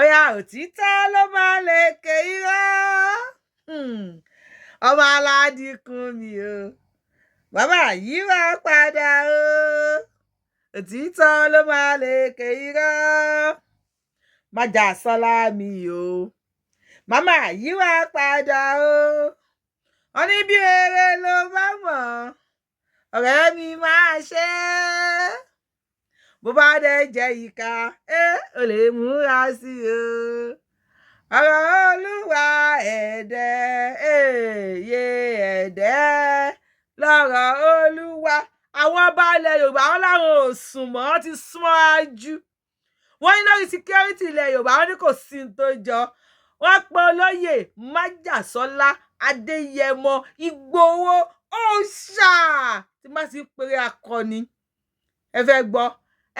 Ọ̀yà, òtítọ́ ló máa lékè irọ́. Ọmọ aládìkún mi o, bàbá yìí wá padà o. Òtítọ́ ló máa lékè irọ́. Májàsọ́lá mi o, màmá yìí wá padà o. Wọ́n ní bí eré ló bá mọ̀, ọ̀rẹ́ mi máa ṣe é. Bó bá dẹ̀ jẹ́ ìka ẹ ò lè múra sí o. Ọ̀rọ̀ Olúwa ẹ̀dẹ́ yé ẹ̀dẹ́ lọ́rọ̀ Olúwa. Àwọn ọba ilẹ̀ Yorùbá, wọn láwọn ò sùn mọ́, wọ́n ti sún ájú. Wọ́n ní lórí security ilẹ̀ Yorùbá, wọ́n ní kò sí ní tó jọ. Wọ́n pe olóyè Májàsọ́lá Adéyẹmọ Ìgbòho òòṣà tí má ti ń pèrè akọni. Ẹ fẹ́ gbọ́,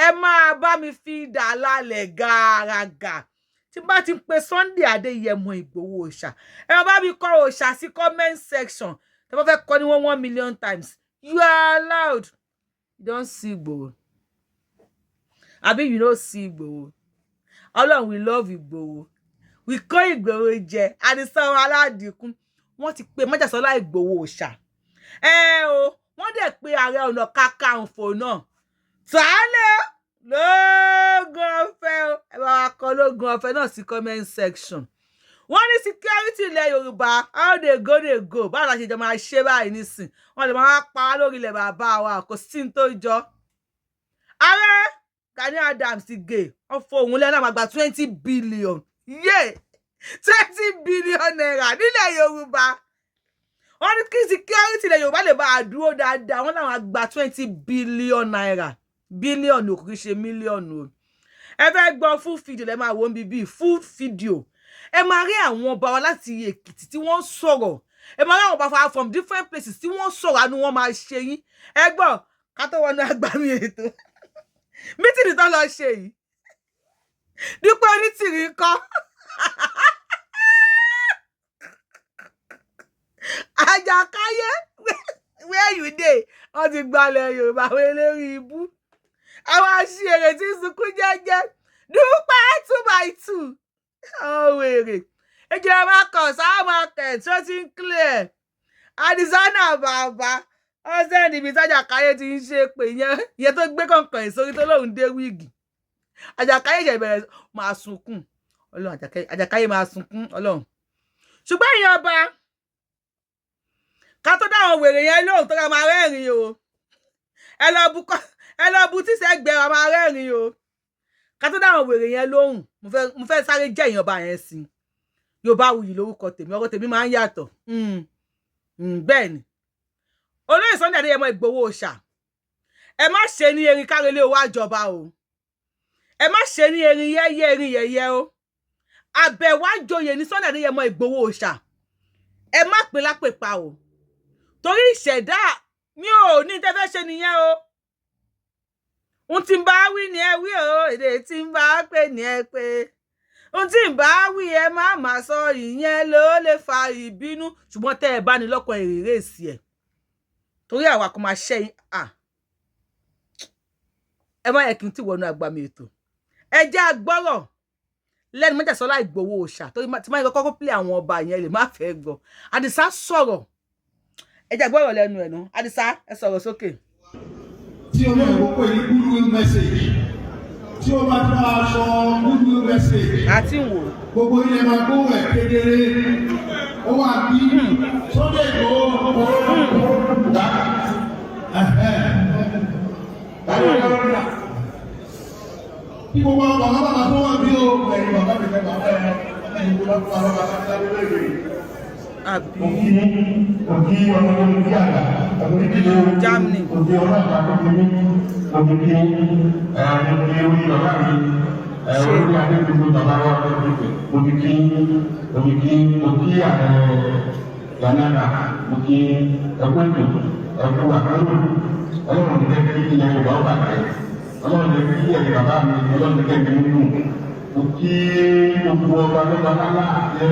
ẹ máa bá mi fi idà lálẹ́ gàràgà. Tí bá ti ń pe Sunday Adéyẹmọ Ìgbòho òòṣà, ẹ máa bá mi kọ òòṣà sí comment section. Tí wọ́n fẹ́ kọ́ ní one one million times, you are allowed. You don see Ìgbòho àbí you no see Ìgbòho? Ọlọ́run, we love Ìgbòho, we kó Ìgbòho jẹ. Àdìsá aládìkún, wọ́n ti pe Májàsọ́lá Ìgbòho òòṣà ẹ o. Wọ́n dẹ̀ pe Ààrẹ Ọ̀nà Kakanfò náà tààlẹ̀ lóògùn ọ̀fẹ́ o. Ẹ bá wa kọ lóògùn ọ̀fẹ́ náà sí comment section. Wọ́n ní security ilẹ̀ Yorùbá, how dey go dey go. Báwo la ṣe jọ máa ṣe báyìí nísìn? Wọ́n lè máa pa wá lórí ilẹ̀ bàbá wa, kò sí ní tó jọ. Ààrẹ Gani Adams gè wọ́n fọ òun lẹ́nu, àmàgbà 20 billion, yé, ₦20 billion nílẹ̀ Yorùbá. Wọ́n ní kí security ilẹ̀ Yorùbá lè bá a dúró dáadáa, wọ́n làwọn gba ₦20 billion. Bílíọ̀nù kò kí ṣe mílíọ̀nù o. Ẹ fẹ́ gbọ́ full video, lẹ́ máa wò ń bíbí full video. Ẹ máa rí àwọn ọba wa láti Èkìtì tí wọ́n ń sọ̀rọ̀. Ẹ máa rí àwọn ọba wa from different places tí wọ́n ń sọ̀rọ̀. Àánú wọn máa ṣe yín. Ẹ gbọ́, ká tó wọnú agbami ètò, meeting tó lọ ṣe yìí, Dúpẹ́ Onítìrí kọ́ Àjàkáyé, where you dey? Wọ́n ti gbalẹ̀ Yorùbá, àwọn eléré ibú, àwọn aṣèrè tí ń sunkún jẹ́jẹ́. Dúpẹ́ two by two, àwọn wèrè ejìlá máa kàn sáà market tí ó ti ń clear. Àdìsánà bàbá ọ̀sẹ̀ níbi tájàkáyé ti ń ṣe pé ìyẹn ìyẹn tó gbé kọ̀ǹkàn sórí tó lóun dé wig. Àjàkáyé ṣe bẹ̀rẹ̀ máa sunkún. Ọlọ́run, Àjàkáyé máa sunkún, Ọlọ́run. Ṣùgbọ́n ìyẹn ọba, ká tó dáwọn wèrè yẹn lóhùn tó ká máa rẹ́rìn o. Ẹ lọ bu tíṣẹ́ gbẹ wa, máa rẹ́rìn o. Ká tó dáwọn wèrè yẹn lóhùn, mo fẹ́ sáré jẹ́ ìyẹn ọba yẹn sí. Yorùbá Wuyì lórúkọ tèmi, ọkọ tèmi máa ń yàtọ̀. Bẹ́ẹ̀ ni olóyè Sunday Adéyẹmọ Ìgbòho Òòṣà, ẹ má ṣe ní erin kárelé owó àjọba o. Ẹ má ṣe ní erin yẹ́yẹ́, erin yẹ̀yẹ́ o. Àbẹ̀wájòyè ní Sunday Adéyẹmọ Ìgbòho Òòṣà. Ẹ má pè lápèpa o, torí ìṣẹ̀dá mi ò ní tẹ́ fẹ́ ṣe nìyẹn o. Ohun tí ń bá wí ni ẹ wí o, èdè tí ń bá pè ní ẹ pé. Ohun tí ń bá wí, ẹ má má sọ, ìyẹn ló lè fa ìbínú. Ṣùgbọ́n tẹ́ ẹ bá ní lọ́kàn èrèrè sí ẹ̀, torí àwa kò máa ṣẹ́yìn à. Ẹ má yẹ kí n tí wọnú agbami ètò. Ẹ jẹ́ agbọ́rọ̀ lẹ́nu Májàsọ́lá Ìgbòho Òòṣà, torí tí máa ń kọ́kọ́ pílẹ̀ àwọn ọba yẹn lè má fẹ́ gbọ́. Àdìsá sọ̀rọ̀, ẹ jẹ́ agbọ́rọ̀ lẹ́nu ẹ̀ náà. Àdìsá, ẹ sọ̀rọ̀ sókè. Tí olóyìnbó pè ní goodwill message, tí ó bá tún máa sọ goodwill message, àti wò. Gbogbo ilẹ̀ máa gbóhùn ẹ̀ kedere. Ó wà bí Sunday Igboho dá. Kí gbogbo àwọn bàbá bàbá tó wà bí o ẹ̀yin bàbá mi fẹ́ bàbá ẹ̀ ẹ̀yin gbogbo bàbá bàbá bàbá. Àbí? Òkì òkì ọmọdé òkì àgbà òkì. Germany. Òkì ọlọ́pàá òkì ní òkì òkì orí bàbá mi orí adé gbogbo bàbá wa òkì òkì òkì gánàdà òkì ẹkú ètò ẹkú àkàrò. Ọlọ́run ní kẹ́kẹ́ kí ilẹ̀ Yorùbá ó bàjẹ́. Ọlọ́run ní kí ẹ̀yìn bàbá mi, Ọlọ́run ní kẹ́kẹ́ nínú òkì gbogbo ọba lọ́ba lálá ẹ̀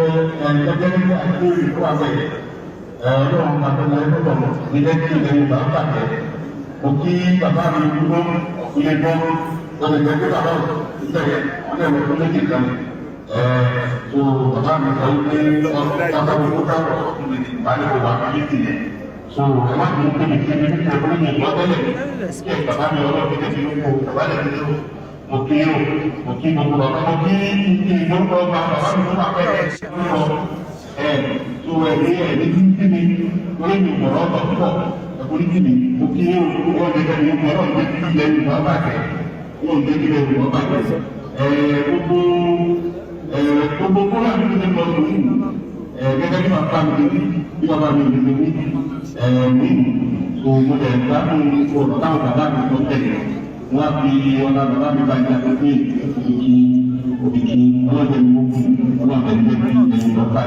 ẹ̀ nígbà tó rí fún abẹ́ ẹ̀. Ọlọ́run pàtó láyé tó tọ̀ ní kẹ́kẹ́ ilẹ̀ Yorùbá ó bàjẹ́. Òkì bàbá mi dúró ilé gbọ́ ọ̀lẹ̀ jẹ́ pé bàbá ò tẹ̀lé ọ̀lẹ̀ wọ̀ tó méjì kan. So bàbá mi sọ wípé ọ̀sán owó káwọ̀ báyìí kò wá ní tìyẹn. So ẹ má bínú pé mi kí mi kí mi mi gbọ́ tẹ́lẹ̀. Kí bàbá mi ọlọ́ọ̀dún jẹ́ kí ló kó bàbá lè fi mo kí o, mo kí gbogbo bàbá, mo kí kí lórúkọ bàbá mi tó wà pẹ́ẹ́rẹ́ lórúkọ ẹ̀ tó ẹ̀mí ẹ̀mí tí mi lórí mi mọ̀rọ̀ ọ̀tọ̀ púpọ̀ ẹ̀kọ́ ní kí mi mo kí o, wọ́n jẹ́ kí mi ọlọ́run jẹ́ kí ilẹ̀ Yorùbá bàjẹ́, wọ́n jẹ́ kí ilẹ̀ Yorùbá bàjẹ́. Gbogbo gbogbo kọ́lá mi ti lọ sórí gẹ́gẹ́ bí bàbá mi ti wí, bí bàbá mi ti wí mí so mo lè gbádùn ọ̀rọ̀ táwọn bàbá mi tó tẹ̀lé wọ́n á fi ọ̀nà bàbá mi bá yá pé òkìkí òkìkí ọlọ́dẹ ní ó kú ọlọ́dẹ ní ó kú ẹ̀yìn lọ́ba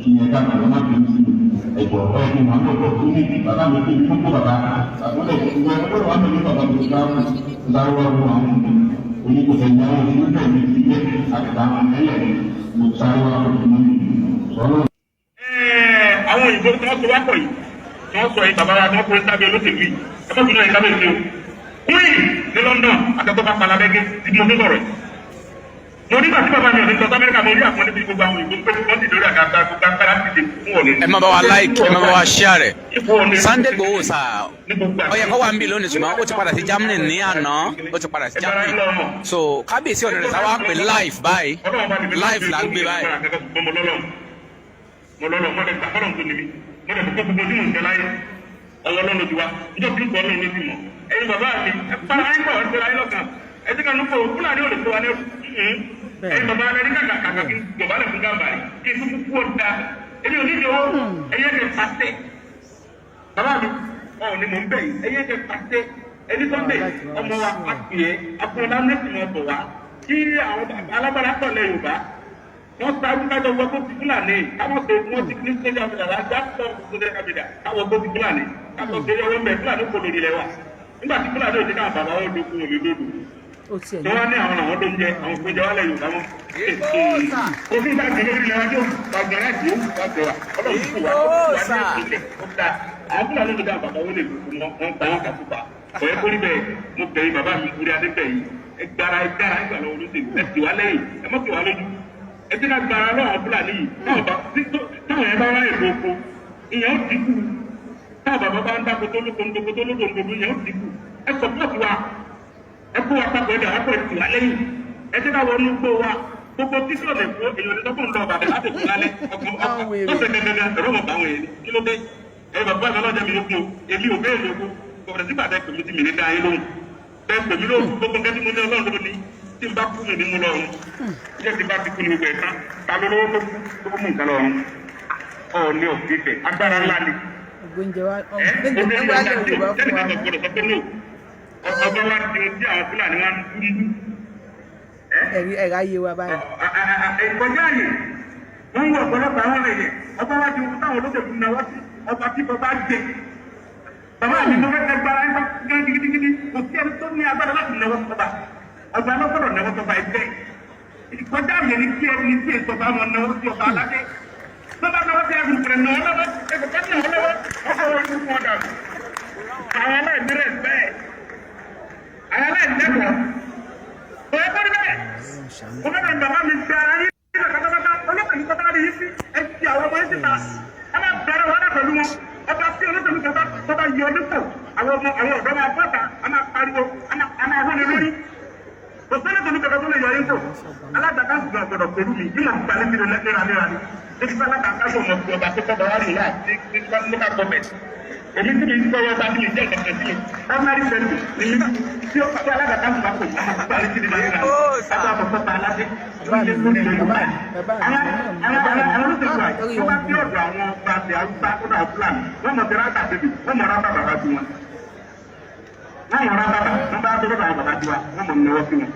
kí ẹ ká bàbá má bínú sí mi ẹ̀jọ̀ ọ̀rẹ́ mi máa ń lọ́kọ̀ tó ní bàbá mi tó ní kókó bàbá àgbọ̀dọ̀ gbogbo ẹ̀ gbọ́dọ̀ wà pẹ̀lú bàbá mi tó dáhùn lárúbá wo àwọn oníkòsẹ̀ ìyàwó onígbẹ̀ mi ti gbé àgbà àwọn ẹlẹ́ mo sáré wá pẹ̀lú mi sọ̀rọ̀. Àwọn òyìnbó tí wọ́n so wá pọ̀ yìí, tí wọ́n sọ yìí, bàbá wa tí wọ́n kúrò sábẹ́ olóṣèlú yìí, ẹ má bínú ẹ̀yin kábíyèsí o. Queen ní London àtẹ̀tọ́ bá palabẹ́gẹ́ tí mo fi sọ̀rọ̀ yìí. Mo nígbà tí bàbá mi ò ní sọ sí Amẹ́ríkà, mo rí àpọ́nlé tí gbogbo àwọn òyìnbó pé wọ́n ti lórí àga gbogbo agbára ti dé fún ọ̀nà. Ẹ má bá wa like, ẹ má bá wa share rẹ̀. Ipò ọ̀nà. Sunday Igboho sà, Ní gbogbo ó yẹ kó wà ń bí lónìí, ṣùgbọ́n ó ti padà sí Germany ní àná, ó ti padà sí Germany. So kábíyèsí ọ̀nà rẹ̀ sáwá pé live báyìí, live là ń gbé báyìí. Mo lọ́lọ́, mo lọ́lọ́, mo lè gbà fọlọ́n tó ní mi, mo lè fọ́ gbogbo tí mò ń jẹ láyé ọwọ́ lọ́nà ti wá níjọ́ tí ń kọ́ lóun ló ti mọ̀. Ẹ̀yin bàbá mi, ẹ para ẹ̀ ń bọ̀, ẹ pera ẹ lọ́kàn, ẹ ti kàn ń kó Fúlàní ò lè tó wa ní. Ẹ̀yin bàbá mi ní kàkà kàkà kí n dọ̀bálẹ̀ fún Gàmbàrí kí n kúkú kú ọ̀dà, èmi ò ní ìdíwọ́ ẹ̀yẹ́ kẹ pàṣẹ. Bàbá mi ọ̀ ni mò ń bẹ̀ yìí, ẹ̀yẹ́ kẹ pàṣẹ ẹni Sunday ọmọ wa àpè akọ̀ọ̀lá mẹ́sìn ọ̀bọ̀ wa kí àwọn alágbára pọ̀ lẹ́ Yorùbá wọ́n sáré kájọ wọ tó ti Fúlàní káwọn tó wọ́n ti ní sójà mídíà láti pọ̀ sójà mídíà káwọn tó ti Fúlàní káwọn tó yẹ wọ́n mẹ́ Fúlàní kò lórí lẹ́wà nígbà tí Fúlàní ò jẹ́ káwọn bàbá wọn lókun òní lódò Ó tiẹ̀ tí wọ́n ní àwọn àwọn tó ń jẹ àwọn òkú jẹ wálẹ̀ Yorùbá mọ́. Òfin bá gbẹ lórí lẹ́wà tó gbàgbẹ́ láti yóò wá jẹ wa Ọlọ́run kò wá wá ní ìpínlẹ̀ ó dáa àwọn Fúlàní ló dá bàbá wọn lè lókun wọn wọn gba wọn kàtó pa ọ̀yẹ́ kórìí bẹ́ẹ̀. Mo bẹ̀yìn bàbá mi kúrẹ́ adé bẹ̀yìn, ẹ gbára ẹ dára ẹ gbà lọ́wọ́ olóṣèlú, ẹ tì wá lẹ́yìn, ẹ mọ́ tì wá lójú, ẹ ti ká gbára lọ́wọ́ àwọn Fúlàní yìí. Táwọn bá táwọn yẹn bá wáyé lóko ìyẹn ó dínkù, táwọn bàbá bá ń dáko tó lóko ń doko tó lóko ń doko ìyẹn ó dínkù. Ẹ sọpọ́ọ̀tì wa, ẹ kó wa papọ̀, ẹ dà wá pọ̀, ẹ tì wá lẹ́yìn, ẹ ti ká wọnú gbó wa gbogbo tí sọ̀rọ̀ èkó èèyàn ní sọ́kùn lọ bàbá láti kú lálẹ́ ọkàn ọ̀sẹ̀ gẹ́gẹ́ ẹ̀rọ mọ̀ báwọn èèyàn kí ló dé. Ẹ bàbá mi ọlọ́jà mi yókù o, èmi ò béèrè yókù kọ̀ọ̀rọ̀ sígbà tẹ pèmí tí mi ní dá yín lóhùn bẹ́ẹ̀ pèmí lóhùn gbogbo nǹkan tí mo ní Ọlọ́run ló ní tí n bá kú mi ní mú lọ́rùn jẹ́ tí n bá ti kú ní gbogbo ẹ̀ka ta ló lówó tó kú tó mú nǹkan lọ́rùn Ọ̀ọ́ni ọ̀gbẹ́fẹ̀ agbára ńlá ni. Ògbóúnjẹ wa Ẹ ògbóúnjẹ wa lè Yorùbá fún wa. Tẹ́lẹ̀ kan gbọ́dọ̀ sọ pé no ọba wa di ohun tí àwọn Fúlàní wa ń dúró. Ẹ̀rí ẹ̀rá yé wa báyìí. Ìkọjá àyè wọ́n ń wọ ọ̀pọ̀lọpọ̀ àwọn èèyàn ọba wa di ohun táwọn olóṣèlú náwó sí ọba tí bàbá jẹ. Bàbá mi mo fẹ́ kẹ́ gbára ẹ̀ gán gidigidi, kò sí ẹni tó ní agbára láti náwó sọba ọba lọ́gbọ́dọ̀ náwó sọba ẹgbẹ́. Ìkọjá àyè ni kí ẹni tí èso bá wọn náwó sí ọba aládé bàbá náwó sí ẹrù rẹ̀ náwó lọ́wọ́ ẹgbẹ́ ká náwó lọ́wọ́ ọkọ̀ wọn ní wọn dàrú. Àwọn aláìní rẹ̀ bẹ́ẹ̀, àwọn aláìní lẹ́kọ̀ọ́ kò yẹ kó rí bẹ́ẹ̀. Mo fẹ́ bẹ̀rẹ̀ bàbá mi gba ara yín nílẹ̀ pátápátá olóṣèlú tó bá rí yín sí ẹ ti àwọn ọmọ yín síta ẹ máa bẹ̀rẹ̀ wàhálà pẹ̀lú wọn. Ọba tí olóṣèlú kan tó bá yọ nípò, àwọn ọmọ àwọn ọ̀dọ́ máa bọ́ta, a máa pariwo, a máa hóni lórí. Kò sẹ́ni tó ní kankan tó lè yọ yín kò alágbàká gbọ́dọ̀ gbọ́dọ̀ pẹ̀lú mi bí màá gbalẹ̀ mi léra léra ni níbi tí alága kájọ mọ̀ sí ọba tó kọ́ bá wà nílá ní local government èmi tí mi ń sọ ọba tí mi jẹ́ ìkẹ̀kẹ̀ sí mi ordinary person ni mi tí ó tí alága kájọ bá pè mí máa gbalẹ̀ sí mi léra léra kájọ àbọ̀sọ́ ta aládé Bàbá mi lórí ilẹ̀ Yorùbá. bàbá mi Àwọn bàbá àwọn mi olóṣèlú àyè lórí tó bá wọn. dé ọ̀dọ̀ àwọn ọba àti arúgbá tó dà Fúlàní wọ́n mọ̀ sí ráńtà bèbí wọ́n mọ̀ ráńtà bàbá sí wọn wọ́n mọ̀ ráńtà bàbá wọ́n bá dé ọ̀dọ̀ àwọn bàbá tiwa wọ́n mọ̀ náwó sí wọn.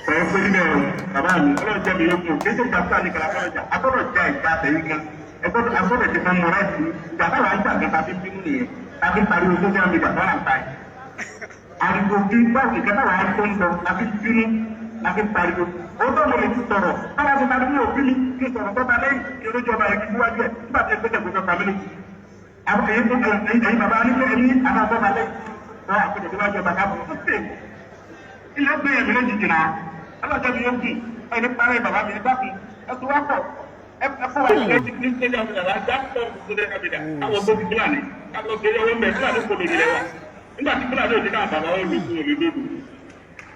Pẹ̀lú pé níbẹ̀ o bàbá mi Ọlọ́run jẹ́ mi yókù kí ṣe ìjà Fúlàní kan agbọ́dọ̀ jà, agbọ́dọ̀ ja ìjà àtẹ̀yìn gan agbọ́dọ̀ ti fún mọ́ra ẹ̀sìn ìjà táwa ń jà gan tàbí bínú nìyẹn tàbí pariwo social media tó là ń ta ẹ̀. Ariwo kí báwo nǹkan táwa ń tó ń lọ tàbí bínú tàbí pariwo. Ó tó mo lè ti sọ̀rọ̀ báwa ti ta nínú òbí mi kí sọ̀rọ̀ tó ta lẹ́yìn kí olójú ọba yẹn kí wájú ẹ̀ nígbà tí ẹgbẹ́ tẹ̀gbẹ́ fẹ́ pamílẹ̀. Àwọn èyí tó ẹ̀yin bàbá ní pé èmi àwọn àbọ̀bà lẹ́yìn wọ́n àpèjọ tó wájú ọba káàbọ̀ ó sì ilé gbé ẹ̀mí lójijì náà ọlọ́jọ́ mi yóò gùn. Ẹni parẹ́ bàbá mi, ẹ dákun, ẹ tó wá pọ̀, ẹ fọ́ wa ní ẹtí ní sẹ́yìn àwọn ọ̀rọ̀ ajá pọ̀ sódẹ́ kábìdà káwọn tó fi Fúlàní káwọn tó yẹ wọ́n bẹ̀ Fúlàní kò lòdì lẹ́wà nígbà tí Fúlàní ò jẹ́ káwọn bàbá wọn lò fún òlè lòdù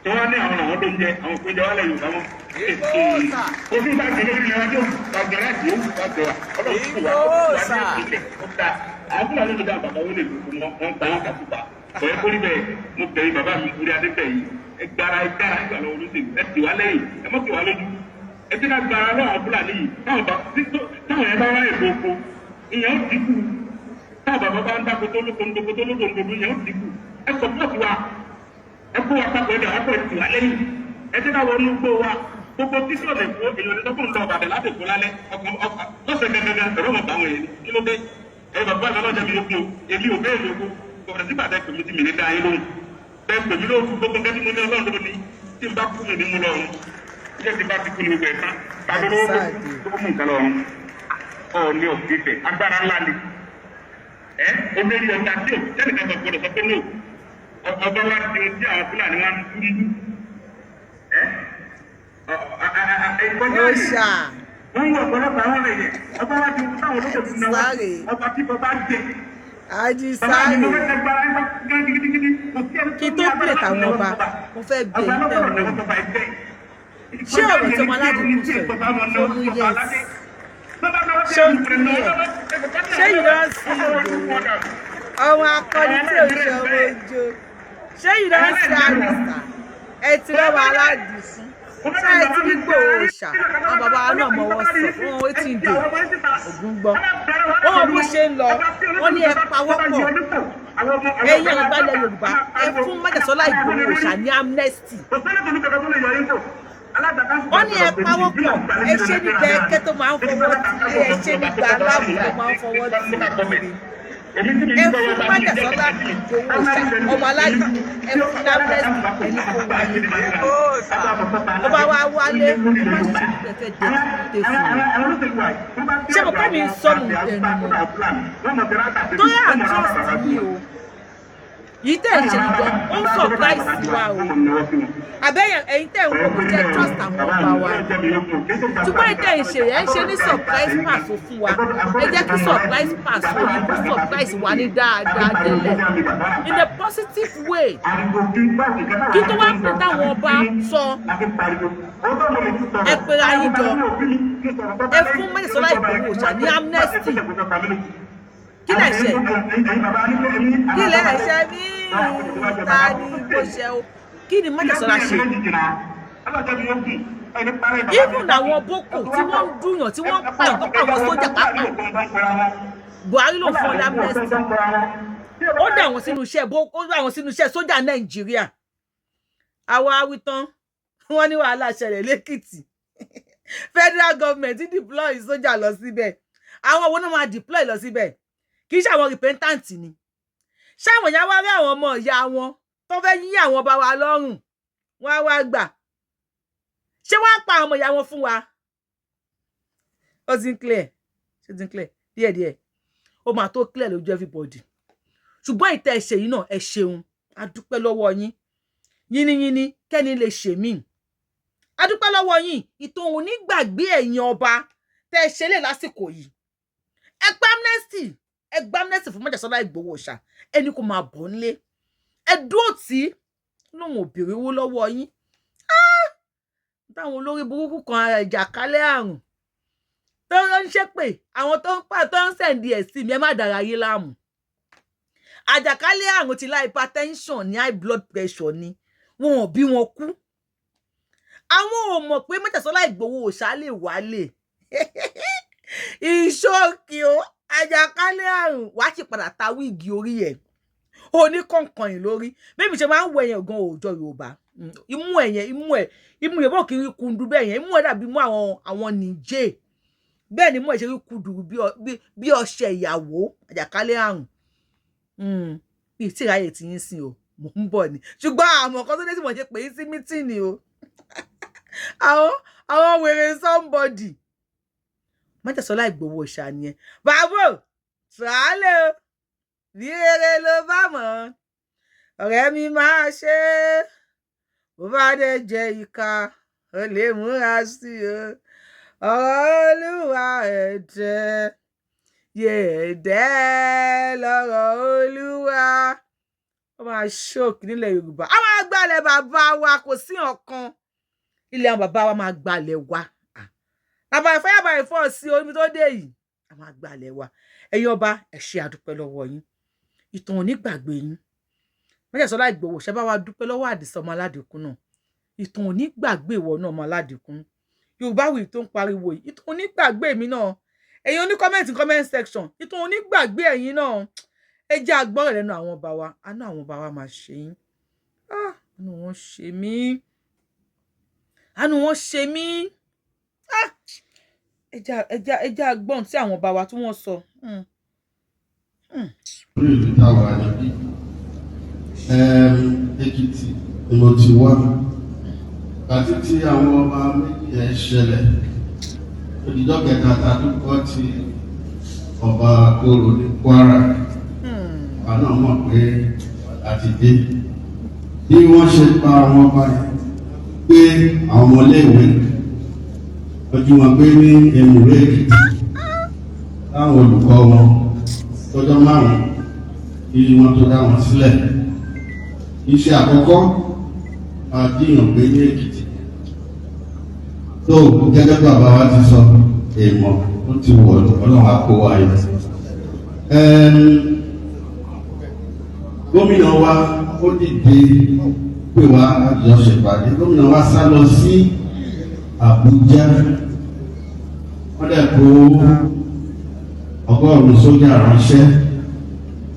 tí wọ́n ní àwọn tó ń jẹ àwọn tó ń jẹ wálẹ̀ Yorùbá mọ́. Ojú bá gbé lórí ilẹ̀ wájú gbàgbé láti ó gbàgbé wa ọlọ́run kò wá wá ní ìpínlẹ̀ ó ta àwọn Fúlàní ló dá bàbá wọn lè lò fún wọn, wọn gba wọn kàkúta kò yẹ kó rí bẹ́ẹ̀. Mo bẹ̀rẹ̀ bàbá mi orí adé bẹ̀ yìí, ẹ gbára, ẹ gbára, ẹ gbà lọ́wọ́ olóṣèlú, ẹ tì wá lẹ́yìn, ẹ mọ́ tì wá lójú, ẹ ti ká gbára lọ́wọ́ àwọn Fúlàní yìí. Táwọn bá táwọn yẹn bá wá èkó oko, ìyẹn ó dínkù. Táwọn bàbá bá ń dáko tó lóko ń doko tó lóko ń doko, ìyẹn ó dínkù. Ẹ support wa, ẹ kó wa papọ̀, ẹ dẹ̀ wá pọ̀, ẹ tì wá lẹ́yìn, ẹ ti ká wọnú gbó wa. Gbogbo títí ọ̀nà Èkó, èèyàn ní sọ́kùn lọ Ìbàdàn láti Èkó lálẹ́ ọkàn ọkàn lọ́sẹ̀ gẹ́gẹ́gẹ́ ẹ̀rọ mọ̀ báwọn èèyàn. Kí ló dé? Ẹ bàbá mi ọlọ́jà mi yókù o, èmi ò bẹ́ẹ̀ lóko kọ̀ọ̀rọ̀ sígbà tẹ pèmí tí mi ní dá yín lóhùn tẹ pèmí lóhùn. Gbogbo nǹkan tí mo ní, Ọlọ́run ló ní. Tí n bá kú mi ní mú lọ́run ilé, tí n bá ti kú ní gbogbo ẹ̀ tán tàbí lówó tó mú nǹkan lọ́run. Ọ̀ọ́ni ọ̀gbẹ́fẹ̀ agbára ńlá ni ẹ olórí ọba tí ò sẹ́nìkan kan gbọdọ̀ sọ pé no. Ọba wa di ohun tí àwọn Fúlàní wa ń dúró ẹ ìkọjá Ó yìí. ṣà. Wọ́n ń wọ ọ̀pọ̀lọpọ̀ àwọn èèyàn, ọba wa di ohun táwọn olóṣèlú náà wá Sáré. ọba tí bọba jẹ. Ají Bàbá mi sáré. mo fẹ́ kẹ́ gbára ẹ bá gán gidigidi, kò sí ẹni Kí tó tó ní agbára play láti tàwọn náwó ọba, sọ́ba. mo fẹ́ bẹ̀ Ọba yín lọ́gbọ̀dọ̀ tẹ̀ náwó wọ́n. sọ́ba ẹgbẹ́. Ṣé ọ̀rọ̀ tí ọmọ aládùúgbò sọ yìí ó mú yes? Ṣé ó clear? Ṣé you don see Ìgbòho? Ọmọ akọni tí ò ṣe ọmọ ojo. Ṣé you don see Àdìsá? Ẹ ti rọ́wọ́ aládìsún. Ṣé ẹ ti rí Ìgbòho ṣà? Àwọn bàbá wa náà mọ̀wọ́ sọ fún wọn wetin dey. Ògún gbọ́. Wọ́n mọ bó ṣe ń lọ. Wọ́n ní ẹ pawọ́pọ̀. Ẹ̀yin àgbà ilẹ̀ Yorùbá, ẹ fún Májàsọ́lá Ìgbòho ṣà ní amnesty. Wọ́n ní ẹ pawọ́pọ̀, ẹ ṣe nígbà ẹkẹ́ tó máa ń fọwọ́ tì, ẹ ṣe nígbà aláàbò tó máa ń fọwọ́ tì kiri. Ẹ fún Májàsọ́lá Ìgbòho ṣà, ọmọ aládùn, ẹ fún amnesty, ẹni kó wáyé. Ó bá wá wálé, ó má ṣe pẹ̀fẹ́ dé fún un. Ṣé mo pẹ́ mi ń sọ mò ń tẹnu mọ́? Torí à ń trust yìí o. Yìí tẹ̀ ń ṣe nìkan, ó ń surprise wa o. Àbẹ́yẹn ẹ̀yin tẹ̀ ń wò kó jẹ́ trust àwọn ọba wa. Ṣùgbọ́n ìtẹ̀ ń ṣe ẹ̀ ń ṣe ní surprise pass fún wa. Ẹ jẹ́ kí surprise pass yìí kó surprise wa ní dáadáa délẹ̀. In a positive way. Kí tó wá pè táwọn ọba sọ, ẹ pera yín jọ. Ẹ fún Májàsọ́lá Ìgbòho ṣà ní amnesty. Kí lẹ̀ ṣe? Kí lẹ̀ ṣe mí? Ta ni mo ṣe o? Kí ni Májàsọ́lá ṣe? Even àwọn Boko tí wọ́n ń dùnyàn, tí wọ́n ń pààyàn, tó pa àwọn sójà pàápàá, Buhari ló fún ọ ní amnesty. Ó dà wọ́n sínú iṣẹ́, ó dà wọ́n sínú iṣẹ́ sójà Nàìjíríà. Àwa wí tán, wọ́n ní wàhálà ṣẹlẹ̀ lẹ́kìtì, federal government deploy sójà lọ síbẹ̀. Àwọn wo náà máa deploy lọ síbẹ̀? Kì í ṣe àwọn repentant ni? Ṣáwọn ìyá wa rí àwọn ọmọ ìyá wọn tó fẹ́ yí àwọn ọba wa lọ́rùn, wọ́n á wá gbà? Ṣé wọ́n á pa àwọn ọmọ ìyá wọn fún wa? Ó ti ń clear, ṣé ti ń clear díẹ̀díẹ̀? Ó máa tó clear lójú everybody. Ṣùgbọ́n ìtẹ́ ẹ ṣe yìí náà, ẹ ṣeun, a dúpẹ́ lọ́wọ́ yín. Yínníyínní kẹ́ni lè ṣe mí, a dúpẹ́ lọ́wọ́ yín. Ìtòhùn nígbàgbé ẹ̀yin ọba tẹ́ ẹ ṣe lè lásìkò yìí. Ẹ gba amnesty, ẹ gba amnesty fún Májàsọ́lá Ìgbòho ṣá, ẹni kò máa bọ̀ nílé. Ẹ dúró tí lóun ò béèrè owó lọ́wọ́ yín. Táwọn olórí burúkú kan, ìjàkálẹ̀ àrùn tó ń ṣépè, àwọn tó ń pa tó ń send ẹ̀ sí mi, ẹ má dára yín láàmú. Àjàkálẹ̀ àrùn ti lá hypertension ní high blood pressure ni wọn ò bí wọn kú. Àwọn ò mọ̀ pé Májàsọ́lá Ìgbòho òòṣà lè wálé ìṣókì o. Àjàkálẹ̀ àrùn wàá sì padà ta wig orí ẹ̀ oníkọ̀ọ̀kan yìí lórí. Bẹ́ẹ̀ mi ṣe máa ń wọ ẹ̀yàn gan òòjọ́ Yorùbá, imú ẹ̀yẹn, imú ẹ̀, imú Yorùbá kì í rí kundu bẹ́ẹ̀ yẹn. Imú ẹ̀ dàbí imú àwọn Nìjẹ̀ bẹ́ẹ̀ ni imú ẹ̀ ṣe rí kuduru bí ọṣẹ ìyàwó. Àjàkálẹ̀ àrùn bíi tí ìráyè tí yín sìn o, mò ń bọ̀ ni. Ṣùgbọ́n àmọ̀ kan tó dé tí mo ṣe pè é sí meeting o, àwọn wèrè somebody. Májàsọ́lá Ìgbòho ṣá nìyẹn. Bàbá tùràlẹ̀ o, bí eré ló bá mọ̀, ọ̀rẹ́ mi máa ṣe é, bó bá dé jẹ́ ìka. Ó lè múra sí o. Ọ̀rọ̀ Olúwa ẹ̀dẹ́ yẹ̀ẹ́dẹ́ lọ́rọ̀ Olúwa. Ó máa ṣóòkì nílẹ̀ Yorùbá. A máa gbalẹ̀ bàbá wa, kò sí ọ̀kan. Ilẹ̀ àwọn bàbá wa máa gbalẹ̀ wa. Bàbá ìfẹ́ ìfọ́ sí omi tó dé yìí. A máa gbalẹ̀ wa. Ẹ̀yin ọba, ẹ ṣé, a dúpẹ́ lọ́wọ́ yín. Ìtàn ò ní gbàgbé yín. Májàsọ́lá Ìgbòho ṣe bá wa dúpẹ́ lọ́wọ́ Àdìsá ọmọ Aládìkún náà. Ìtàn ò ní gbàgbé ìwọ náà, ọmọ Aládìkún. Yorùbá wì tó ń pariwo yìí, ìtàn ò ní gbàgbé mi náà. Ẹ̀yin oní comment, comment section, ìtàn ò ní gbàgbé ẹ̀yin náà. Ẹ jẹ́ agbọ́rọ̀ lẹ́nu àwọn ọba wa. Àánú àwọn ọba wa máa ṣe yín. Ah, àánú wọn ṣe mí, àánú wọn ṣe mí. Ah, ẹ jẹ́ agbọ́n tí àwọn ọba wa tí wọ́n sọ. Orí ìlú táwa níbí, Èkìtì ni mo ti wá. Àti tí àwọn ọba méjì ẹ̀ ṣẹlẹ̀, òdìjọ́ kẹta ta tó kọ́ ti ọba Kóró ní Kwara, àwa náà mọ̀ pé àti dé. Bí wọ́n ṣe pa àwọn ọba yẹn, pé àwọn ọmọléèwé ojú wọn gbé ní Èmùrè Èkìtì táwọn olùkọ́ wọn tọjọ́ 5 kí wọ́n tó dá wọn sílẹ̀. Iṣẹ́ àkọ́kọ́ àdíyàn gbé ní Èkìtì tó, gẹ́gẹ́ bí bàbá wa ti sọ, èèmọ̀ ó ti wọ̀. Ọlọ́run á kó wa yọ. Gómìnà wa ó dìde pè wá àjọṣepàdé. Gómìnà wa sá lọ sí Àbújá, wọ́n dẹ̀ kó 100 sójà ránṣẹ́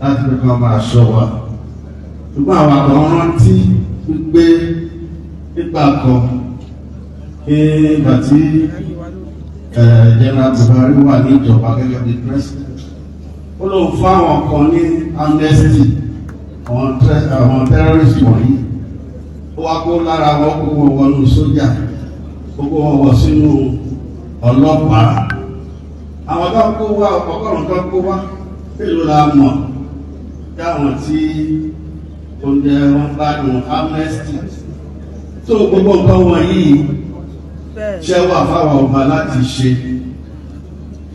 láti fi kàn máa ṣọ́ wa. Ṣùgbọ́n àwọn kan rántí wípé nígbà kan, nígbà tí General Buhari wà ní ìjọba gẹ́gẹ́ bí president, ó lóun fún àwọn kan ní amnesty, àwọn terrorist wọ̀nyí. Ó wá kó lára wọn, kó wọn wọnú sójà, ó kó wọn wọ sínú ọlọ́pàá. Àwọn tó kó wá, 100 tó kó wá, mélòó la mọ̀ dáwọn tí oúnjẹ wọn gbádùn amnesty tó? Gbogbo nǹkan wọ̀nyí ṣẹ́ wà fáwọn ọba láti ṣe,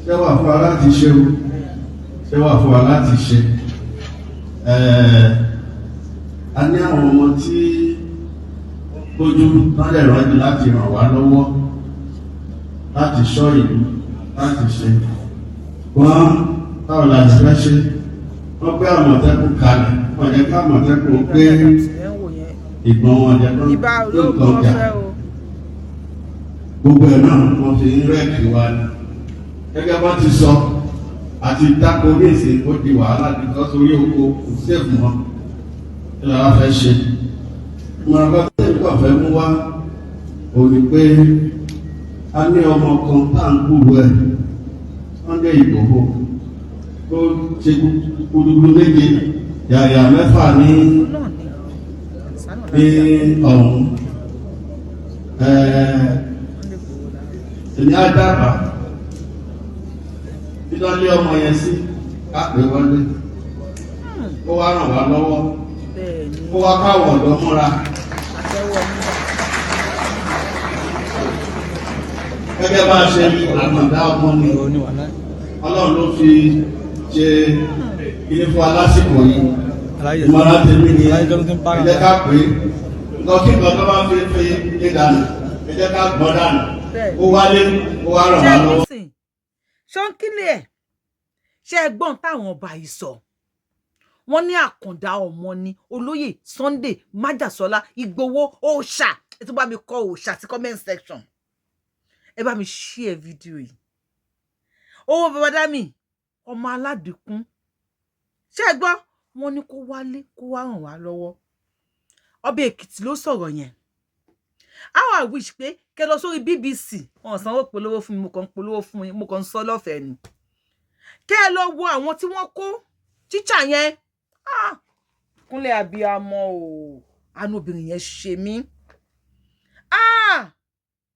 ṣẹ́ wà fún wa láti ṣe o, ṣẹ́ wà fún wa láti ṣe. A ní àwọn ọmọ tí gbójú tán lè rọ́jú láti ràn wá lọ́wọ́ láti ṣọ́ ìlú láti ṣe wọ́n. Báwo la ti fẹ́ ṣe? Wọ́n gbé Àmọ̀tẹ́kùn kalẹ̀, wọ́n jẹ́ ká Àmọ̀tẹ́kùn gbé ìbọn wọn jẹ́ kó Ibà gbé ológun nǹkan jà. ọ̀fẹ́ o. Gbogbo ẹ̀ náà wọ́n fi ń rẹ́ẹ̀kì wa ni. Gẹ́gẹ́ bá ti sọ àti dáko ní ìsìn, ó di wàhálà because orí oko kò sèfù mọ́. Kí la wá fẹ́ ṣe? Ìmọ̀ràn kan tí èmi kàn fẹ́ mú wá ò ní pé a ní ọmọ kan tá à ń gbúrò ẹ̀, Sunday Ìgbòho, tó ṣe gudugudu méje yàyà mẹ́fà ní Náà ni Àdìsá náà ní ọ̀hún. Èmi á dábàá dídánlé ọmọ yẹn sí ká pè wọlé, kó wá ràn wá lọ́wọ́, Bẹ́ẹ̀ ni. kó wá káwọ̀ ọ̀dọ́ múra. Àtẹ́wọ́ nígbà. Gẹ́gẹ́ bá a ṣe rí, àmọ̀dá ọmọ ni Ọlọ́run ló fi ṣe ilé fún wa lásìkò yìí. Ìmọ̀ràn tèmi ni, ẹ jẹ́ ká pè é. Nǹkan kí nǹkan tó bá fi lé dànù, ẹ jẹ́ ká gbọ́n dànù, ó wálé, ó wá ràn Ṣé wá lọ́wọ́. nísìn ṣọ́nkílẹ̀ ẹ̀, ṣé ẹ gbọ́n táwọn ọba yìí sọ? Wọ́n ní àkàndá ọmọ ni olóyè Sunday Májàsọ́lá Ìgbòho òòṣà. Ẹ tún bá mi kọ òòṣà sí comment section. Ẹ bá mi share fídíò yìí. Owó babadami ọmọ Aládìkún, ṣé ẹ gbọ́? Wọ́n ní kó wálé, kó wá ràn wá lọ́wọ́. Ọba Èkìtì ló sọ̀rọ̀ yẹn. How I wish pé kẹ lọ sórí BBC. Wọn sanwó polówó fún mi, mo kàn ń polówó fún mi, mo kàn ń sọ lọ́fẹ̀ẹ́ ni. Kẹ ẹ lọ wo àwọn tí wọ́n kó tíṣà yẹn. Ah, kúnlẹ̀ abiyamọ o, àánú obìnrin yẹn ṣe mí. Ah,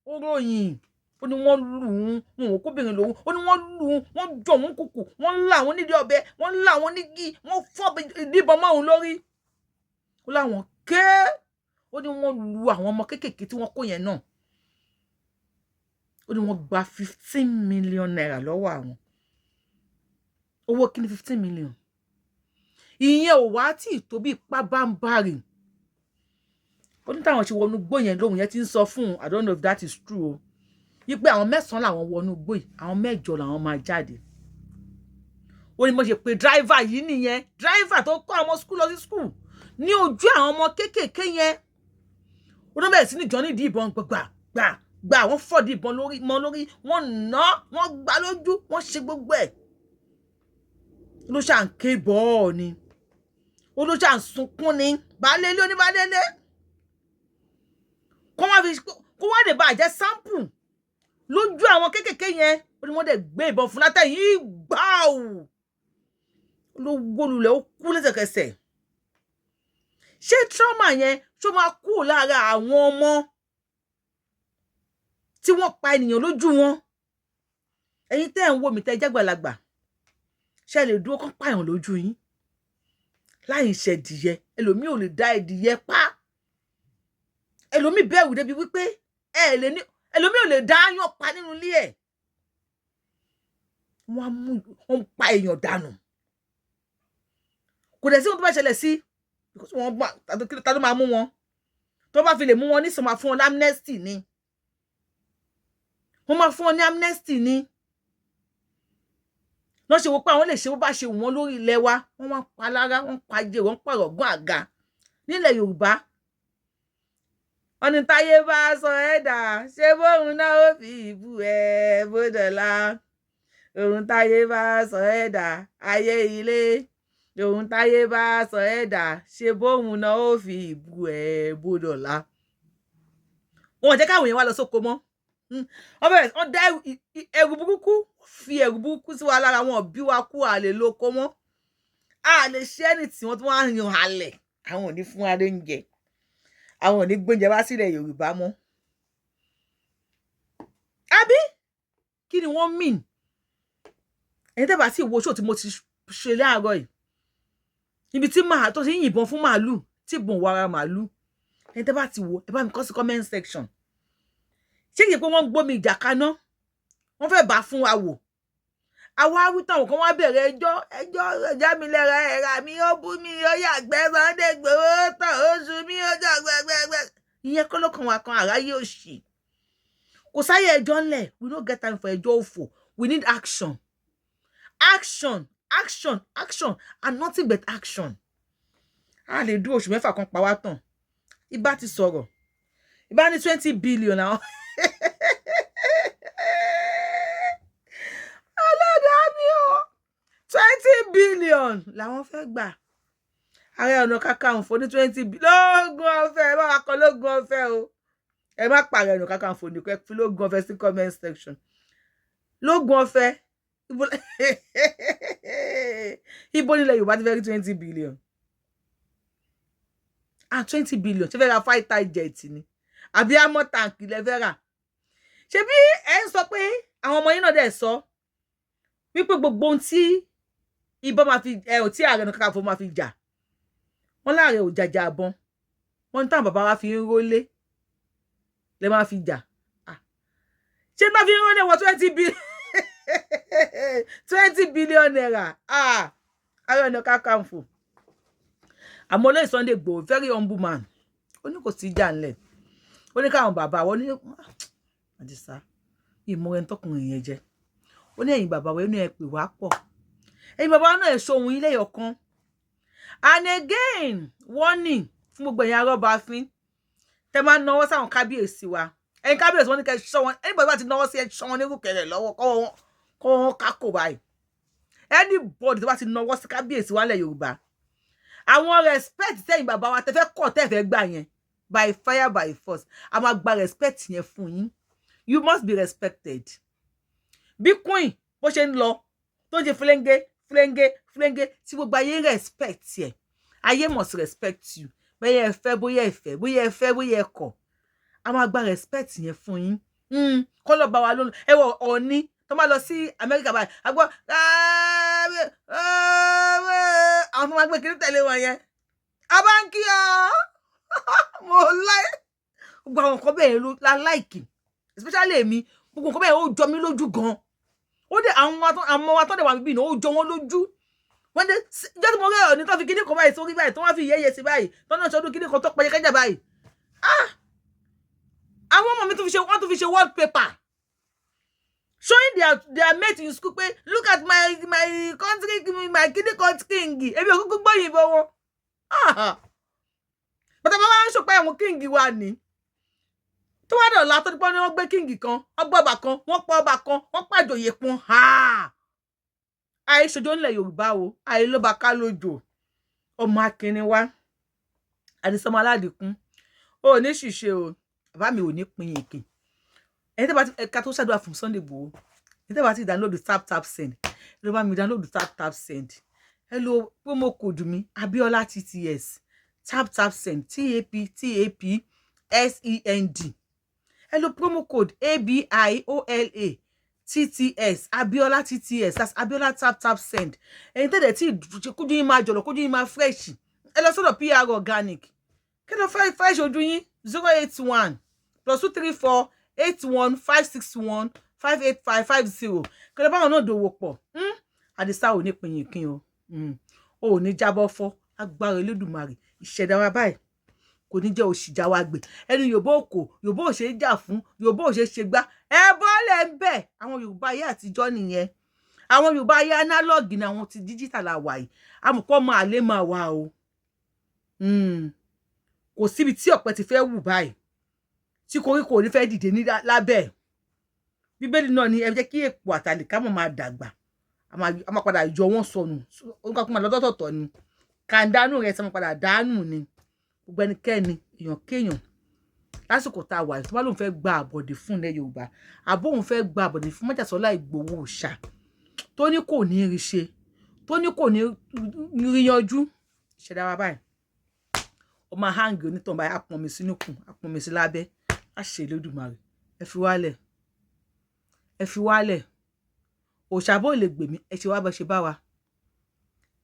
ó ròyìn, ó ní wọ́n lù ú, wọn ò kóbìnrin lòun, ó ní wọ́n lù ú, wọ́n jọ òun kùkù, wọ́n là wọ́n nídìí ọ̀bẹ, wọ́n là wọ́n nígi, wọ́n fọ́ ìdìbọn mọ́ òun lórí. Ó láwọn ké, ó ní wọ́n lu àwọn ọmọ kéékèèké tí wọ́n kó yẹn náà. Ó ní wọ́n gba ₦15 million lọ́wọ́ àwọn. Owó kí ni 15 million? Ìyẹn ò wá tí ì tó bí pábánbárì. Ó ní táwọn ṣe wọnú igbó yẹn, lóhùn yẹn ti ń sọ fún un, I don't know if that is true o, wípé àwọn mẹ́sàn-án làwọn wọnú igbó yìí, àwọn mẹ́jọ làwọn máa jáde. Ó ní mo ṣe pé driver yìí nìyẹn, driver tó kọ́ àwọn school lọ sí school ní ojú àwọn ọmọ kéékèèké yẹn. Ó ní bẹ̀rẹ̀ sí ní jọ nídìí ìbọn, gbà gbà gbà, wọ́n fọ̀dí ìbọn lórí mọ́ lórí, wọ́n ná, wọ́n gbá lójú, wọ́n ṣe gbogbo ẹ̀. Ló ṣà ń ké bọ́ọ̀ ni, ó ló ṣà ń sunkún ni, baálé ilé oníbaálé ilé, kó wá fi kó wá lè bàjẹ́ sample lójú àwọn kéékèèké yẹn. Ó ní wọ́n dẹ̀ gbé ìbọn fún látẹ̀yìn gbáù, ló wó lulẹ̀, ó kú lẹ́sẹ̀kẹsẹ̀. Ṣé trauma yẹn ṣó máa kú lára àwọn ọmọ tí wọ́n pa ènìyàn lójú wọn? Ẹ̀yin tẹ́ ẹ̀ ń wò mí, tẹ́ ẹ jágbàlagbà, ṣe lè dúró kán pààyàn lójú yín láì ṣe ẹdìyẹ? Ẹlòmíì ò lè dá ẹdìyẹ pa. Ẹlòmíì bẹ̀rù débi wípé ẹ lè ní ẹlòmíì ò lè dá áyán pa nínú ilé ẹ̀. Wọ́n á mú wọ́n pa èèyàn dànù, kò dẹ̀ sí ohun tó bá ṣẹlẹ̀ sí because wọ́n bá ta ló máa mú wọn. Tó bá fi lè mú wọn nísìnyí, máa fún wọn ní amnesty ni, wọ́n máa fún wọn ní amnesty ni. Lọ́n ṣe wo pé àwọn lè ṣe bó bá ṣe wù wọ́n lórí ilẹ̀ wa. Wọ́n wá pa lára, wọ́n pa jẹ, wọ́n pààrọ̀ gún àga nílẹ̀ Yorùbá. Wọ́n ní táyé bá sọ ẹ́ dà, ṣé bóun náà ó fi ìbú ẹ bódọ̀lá? Òun táyé bá sọ ẹ́ dà, ayé ilé, òun táyé bá sọ ẹ́ dà, ṣé bóun náà ó fi ìbú ẹ bódọ̀lá? Wọn ò jẹ́ káwọn èèyàn wá lọ sóko mọ́. Wọ́n bẹ̀rẹ̀, wọ́n dá ẹrù burúkú, fi ẹrù burúkú sí wa lára. Wọn bí wa kú, àlè lóko mọ́, a lè ṣe ẹni tí wọ́n tún wá yan halẹ̀. Àwọn ò ní fún wa lóúnjẹ, àwọn ò ní gbóúnjẹ wá sílẹ̀ Yorùbá mọ́, àbí kí ni wọ́n mean? Ẹ̀yin tẹ́ bá sì wo show tí mo ti ṣe láàárọ̀ yìí, ibi tí màá tó ti ń yìnbọn fún màálù, tí ìbọn wàrà màálù, ẹ̀yin tẹ́ bá ti wo, ẹ bá mi kọ sí comment section. Ṣé kìí pé wọ́n ń gbómi ìjà kaná, wọ́n fẹ́ bá fún wa wò? Àwa wí táwọn kan wá bẹ̀rẹ̀ ẹjọ́, ẹjọ́ ẹjọ́ mi lẹ́ra ẹ̀rà mi, ó bú mi, ó yàgbẹ́ Sunday Igboho tán, oṣù mi, ó jọ gbẹgbẹgbẹ. Ìyẹn kọ́ ló kàn wá kan àráyé òṣì. Kò sáyé ẹjọ́ ńlẹ̀. We no get time for ẹjọ́ òfò. We need action, action, action, action and nothing but action. A lè dúró oṣù 6 kan pa wá tán. Ibà ti sọ̀rọ̀, ibà ní 20 billion àwọn ọlọ́dà mi o, 20 billion làwọn fẹ́ gbà. Ààrẹ Ọ̀nà Kakanfò ní 20 billion lóògùn ọ̀fẹ́. Ẹ bá wa kọ lóògùn ọ̀fẹ́ o. Ẹ má pààrọ̀ Ọ̀nà Kakanfò nìkan, ẹ fi lóògùn ọ̀fẹ́ sí comment section. Lóògùn ọ̀fẹ́, ibo nílẹ̀ Yorùbá ti fẹ́ rí 20 billion? Ah, 20 billion, ṣé fẹ́ ra fighter jet ni àbí armor tank lẹ fẹ́ rà? Ṣebí ẹ ń sọ pé àwọn ọmọ yín náà dẹ̀ sọ wípé gbogbo ohun tí ìbọn máa fi ẹ ò tí Ààrẹ Ọ̀nà Kakanfò máa fi jà, wọ́n láàrẹ ò jàjà àbọn, wọ́n ní táwọn bàbá wa fi ń rólé lẹ máa fi jà. Ṣé tó fi ń rólé wọ ₦20 billion? Ààrẹ Ọ̀nà Kakanfò. Àmọ́ olóyè Sunday Igboho, very humble man, ó ní kò sí ìjà ńlẹ̀. Ó ní káwọn bàbá wọn ní Àdìsá ìmọ̀ ẹni tọkùnrin yẹn jẹ́. Ó ní ẹ̀yin bàbá wa, inú ẹ pè wá pọ̀, ẹ̀yin bàbá wa náà, ẹ̀ ṣohun ilé ọ̀kan. And again, warning fún gbogbo ẹ̀yin arọ́bàfín tẹ́ máa ń náwó sáwọn kábíyèsí wa. Ẹ̀yin kábíyèsí, wọn ní kẹ́ ṣọ́ wọn. Anybody bá ti náwó sí ẹ, ṣọ́ wọn ní rúkẹrẹ lọ́wọ́, kọ́wọ́ wọn kákò báyìí. Anybody tó bá ti náwó sí kábíyèsí wa lẹ̀ Yorùbá, àwọn respect tẹ́yin bàbá wa tẹ́ fẹ́ kọ̀, tẹ́ fẹ́ gbà yẹn, by fire by force, a máa gba respect yẹn fún yín. You must be respected. Bí queen bó ṣe ń lọ, tó ń ṣe fúlẹ́ńgé fúlẹ́ńgé fúlẹ́ńgé, tí gbogbo ayé respect ẹ̀, ayé must respect you. Bóyá ẹ fẹ́, bóyá ẹ fẹ́, bóyá ẹ fẹ́, bóyá ẹ kọ̀, a máa gba respect yẹn fún yín. Kọ́ lọ́ọ́ bá wa lónìí. Ẹ wọ Ọ̀ọ́ni tó máa lọ sí Amẹ́ríkà báyìí, àgbọ̀ àwọn tó máa gbé kiri tẹ̀lé wọn yẹn, abáńkì ọ mo láì gbogbo àwọn nǹkan bẹ́ẹ̀ ló la like, especially èmi. Gbogbo Gbogbo nǹkan bẹ́ẹ̀, ó jọ mí lójú gan. Ó dé àwọn wa tó dẹ̀ wà bíbí náà, ó jọ wọ́n lójú. Wọ́n dé jẹ́ tí mo rí ọ̀ní tó fi kíní kan báyìí sórí báyìí, tó wá fi yẹ́yẹ́ sí báyìí, tó náà ṣọdún kíní kan tó pẹ̀yẹ kẹ́jà báyìí. Ah, àwọn ọmọ mi tún fi ṣe, wọ́n tún fi ṣe wallpaper, showing their mate in school pé, "Look at my country, my kíní country king." Èmi ò kúkú gbóyìnbó wọn. Ah, bàtà bá wá ń ṣòpẹ́ àwọn king wa ní tó wá dọ̀la, tó dípọ́ ní wọ́n gbé king kan, wọ́n gbọ́ ọba kan, wọ́n pa ọba kan, wọ́n pàjòyè pọn. Àìṣojú ńlẹ̀ Yorùbá o, àìlóba ká lójó. Ọmọ akínní wá, àdìsọmọ aládìkún, o ò ní ṣìṣe o. Bàbá mi ò ní pin èkè. Ẹni tẹ́ bá ti ẹ̀ka tó ṣàdúrà fún Sunday Igboho, ẹni tẹ́ bá ti download Tap Tap Send, ẹ ló bá mi download Tap Tap Send. Ẹ lo promo code mi, Abiola TTS, Tap Tap Send, Tap Tap SEND. Ẹ lo promo code ABIOLA TTS, Abiola TTS, that's Abiola Tap Tap Send. Ẹ̀yin tẹ́lẹ̀ tí kójú yín máa jọ̀lọ̀, kójú yín máa fresh, ẹ lọ sọ́dọ̀ PR Organic kí ló fẹ́ fresh ojú yín. 081 +234 81 561 58550. Kí ló báwọn náà dòwò pọ̀. Àdìsá ò ní pinyìn kín o, ò ní jábọ́ fọ́. Agbára Elédùmarè, ìṣẹ̀dá wa báyìí kò ní jẹ́ òṣìjà wa gbè. Ẹni Yorùbá òkò, Yorùbá ò ṣe é jà fún, Yorùbá ò ṣe é ṣe gbá. Ẹ bọ́lẹ̀ ń bẹ̀. Àwọn Yorùbá ayé àtijọ́ nìyẹn, àwọn Yorùbá ayé analog ni. Àwọn ti digital la wà yìí. Amùkọ́ máa lè máa wà o. Kò síbi tí ọ̀pẹ ti fẹ́ wù báyìí tí koríko ò ní fẹ́ dìde ní lábẹ́. Bíbélì náà ni ẹ jẹ́ kí èpò àtàlìkámọ̀ máa dàgbà, a máa padà yọ wọ́n sọnù. Oníkàkùn máa lọ́tọ̀ọ̀tọ̀ ni kàńdánù rẹ̀ sọ, máa padà dánù ni. Gbogbo ẹnikẹ́ni, èèyàn kéèyàn lásìkò tá a wà, tó bá lóun fẹ́ gba àbọ̀dè fún ilẹ̀ Yorùbá, àbó òun fẹ́ gba àbọ̀dè fún Májàsọ́lá Ìgbòho Òòṣà, tó ní kò ní rí ṣe, tó ní kò ní rí yanjú, ìṣẹ̀dá wa báyìí, ó máa hang onítàn báyìí, á pọnmi sínú kùn, á pọnmi sí lábẹ́. Á ṣe Elédùmarè. Ẹ fi wálẹ̀, ẹ fi wálẹ̀. Òòṣà bó lè gbèmí, ẹ ṣe wá bá ṣe bá wa.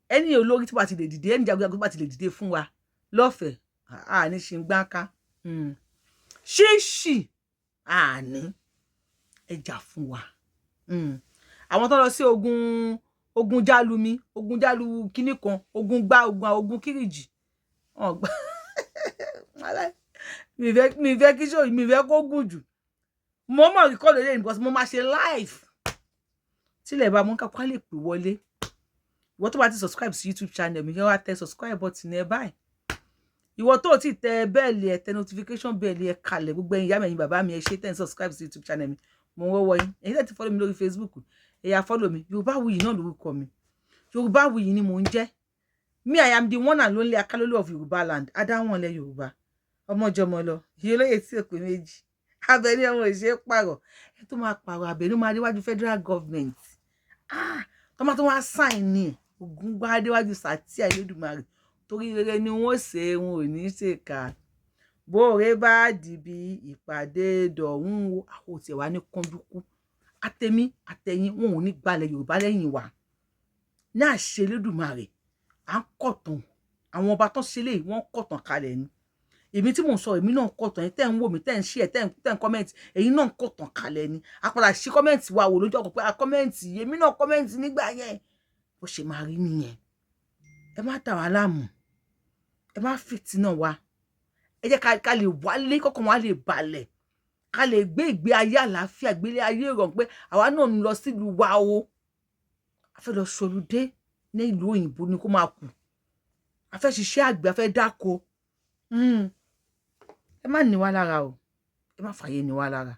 Ẹni olórí tí wàá ti lè dìde, ẹni jagunjagun tí wàá ti lè dìde fún wa lọ́fẹ̀ẹ́, àní ṣe ń gbáká ṣíṣì, àní ẹ jà fún wa. Àwọn tó lọ sí ogun, ogun jálumi, ogun jálu kinní kan, ogun gbá, ogun, ogun kírìjì, wọn gbà. Mi fẹ́ kí ṣòyí, mi fẹ́ kó gùn jù. Mo mọ̀ record lẹ́yìn because mo máa ṣe live tílẹ̀ bá mú kápá lè pè wọlé. Ìwọ tó bá ti subscribe sí YouTube channel mi, yẹn wá tẹ subscribe button ẹ báyìí. Ìwọ tó ti tẹ bell ẹ, tẹ notification bell ẹ kalẹ̀. Gbogbo ẹ̀yin ìyá mi, ẹ̀yin bàbá mi, ẹ ṣé tẹ́ ń subscribe sí YouTube channel mi. Mo ń wọ́wọ́ yín. Ẹ̀yin tẹ́ ti follow mi lórí Facebook, ẹ yá follow mi. Yorùbáwùyí náà lórúkọ mi, Yorùbáwùyí ni mò ń jẹ́. Me, I am the one and only Akalolu of Yorùbá land, adáwọn ilẹ̀ Yorùbá, ọmọjọmọ lọ, ìyẹlóye tí òpè méjì, Abẹ́ní ọmọ ìṣe pààrọ̀. Ẹ tó máa pààrọ̀ Abẹ́ní máa déwájú federal government. Ah, tó máa tó wá sign ní ogun gbá déwájú sàtíà Elédùmarè, torí rere ni wọ́n ṣe, wọn ò ní ṣèkà. Bóore bá dìbì ìpàdé dọ̀hún o, àwọn ò tiẹ̀ wá ní kánjú kú. Àtẹ̀mí àtẹ̀yìn, wọn ò ní gbalẹ̀ Yorùbá lẹ́yìn wa ní àṣẹ Elédùmarè. À ń kọ̀tàn àwọn ọba tó ṣe léyìí, wọ́n kọ̀tàn kalẹ̀ ni. Èmi tí mò ń sọ, èmi náà kọ̀tàn. Yín tẹ́ ń wò mí, tẹ́ ń share, tẹ́ ń comment, èyí náà kọ̀tàn kalẹ̀ ni. A padà ṣí comment wa wò lójú ọkọ̀ pé a comment, èmi náà comment nígbà yẹn. Bó ṣe máa rí nìyẹn. Ẹ má dà wá láàmú, ẹ má fìtínà wa. Ẹ jẹ́ ká lè wálé, kọ́kàn wa lè balẹ̀, ká lè gbé ìgbé ayé àlàáfíà, gbélé ayé ìrọ̀rùn, pé àwa náà ń lọ sílùú wa o. A fẹ́ lọ ṣolùdé ní ìlú òyìnbó ni kó máa kù. A fẹ́ ṣiṣẹ́ àgbẹ̀, a fẹ́ dáko. Ẹ má ní wá lára o, ẹ má fàyè ní wá lára.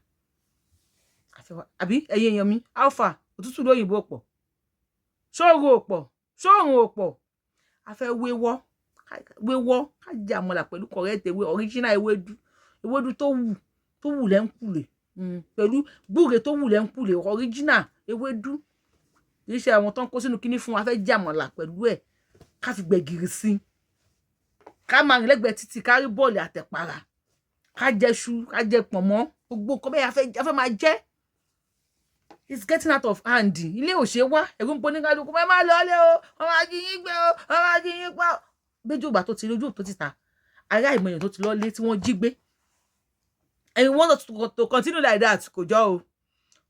Àbí ẹ̀yin èèyàn mi, alpha òtútù lóyìnbó pọ̀, ṣóòrùn ò pọ̀, ṣóòrùn ò pọ̀. A fẹ́ wéwọ́ wéwọ́, ká jẹ àmàlà pẹ̀lú correct ewé, original ewédú, ewédú tó wù lẹ́ńkùlé, pẹ̀lú gbúre tó wù lẹ́ńkùlé, original ewédú, kì í ṣe àwọn tó ń kó sínú kinní fún wa. Fẹ́ jẹ àmàlà pẹ̀lú ẹ̀, ká fi gbẹ̀gìrì sí, ká máa rìn lẹ́gbẹ̀ẹ́ títì, ká rí bọ́ọ̀lì àtẹ̀pàrà, ká jẹ ṣu, ká jẹ pọ̀nmọ́, gbogbo nǹkan bẹ́ẹ̀ a fẹ́ máa jẹ. It's getting out of hand. Ilé ò ṣe wá, ẹ̀rù ń bo ní kálukú. Ẹ má lọ lé o, wọ́n máa jí yín gbé o, wọ́n máa jí yín pa o. Méjì ògbà tó ti lójú tó ti ta ará ìmọ̀ èèyàn tó ti lọ lé tí wọ́n jí gbé, and you want us to continue like that? Kò jọ o.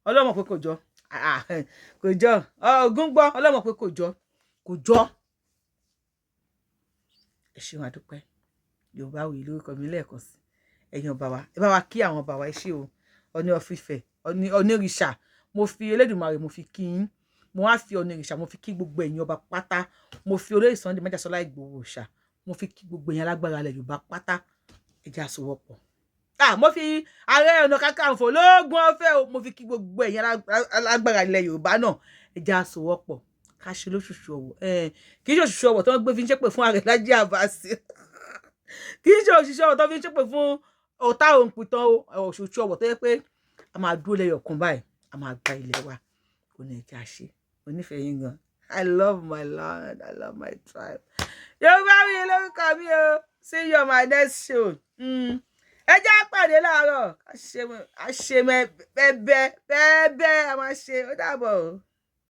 Ọlọ́mọ pé kò jọ. Ah, kò jọ. Ògún gbọ́. Ọlọ́mọ pé kò jọ, kò jọ. Ẹ ṣeun, àdúpẹ́. Yorùbá Wuyì lórúkọ mi lẹ́ẹ̀kan sí. Ẹ̀yin ọba wa, ẹ bá wa kí àwọn ọba wa. Ẹ ṣé o. Ọọ̀ni of Ifẹ̀, Ọọ̀nirìṣà, mo fi Elédùmarè, mo fi kí yín. Mo wá fi Ọọ̀nirìṣà, mo fi kí gbogbo ẹ̀yin ọba pátá. Mo fi olóyè Sunday Májàsọ́lá Ìgbòho Òòṣà, mo fi kí gbogbo ẹ̀yin alágbára ilẹ̀ Yorùbá pátá. Ẹ jẹ́ á sowọ́pọ̀. Ah, mo fi Ààrẹ Ọ̀nà Kakanfò lóògùn ọ̀fẹ́ o, mo fi kí gbogbo ẹ̀yin alágbára ilẹ̀ Yorùbá náà. Ẹ jẹ́ á sowọ́pọ̀, ká ṣe lóṣùṣù ọ̀wọ̀. Kì í ṣe òṣùṣù ọ̀wọ̀ tó ń gbé fi ń ṣépè fún ààrẹ Lájí Àbáàsì, kì í ṣe òṣìṣẹ́ ọ̀wọ̀ tó fi ń ṣépè fún ọ̀tá òǹpìtàn o. Òṣùṣù ọ̀wọ̀ tó yẹ pé a máa dúró lẹ́yọ̀ kan báyìí, a máa gba ilẹ̀ wa. Kò ní ẹja ṣe. Mo nífẹ̀ẹ́ yín gan. I love my land, I love my tribe. Yorùbá Wuyì lórúkọ mi o. See you on my next show. Ẹ jẹ́ á pàdé láàárọ̀. A ṣe bẹ́ẹ̀ bẹ́ẹ̀ bẹ́ẹ̀, a máa ṣe. Ó dàbọ̀ o.